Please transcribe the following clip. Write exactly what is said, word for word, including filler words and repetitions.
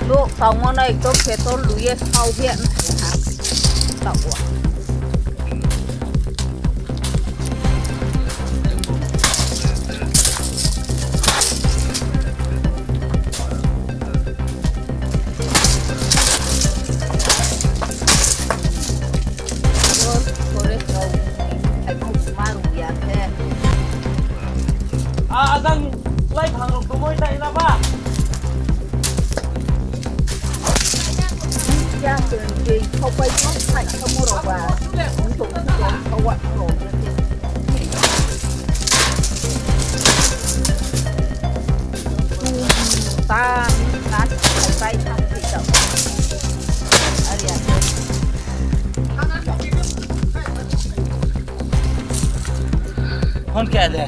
Tok tongmano ekdom petrol luye thau phe wngkha. Tao. Forest rok, ai, maru ya khe. Ah, ajang lai phang rok tongoi ta ina ba? Ya, tei khopai ko, khai khomo rok ba. Tong tong tong, khawa rok. Tam, nas, khopai, tam, khopai. Ari ya. Phone kya de?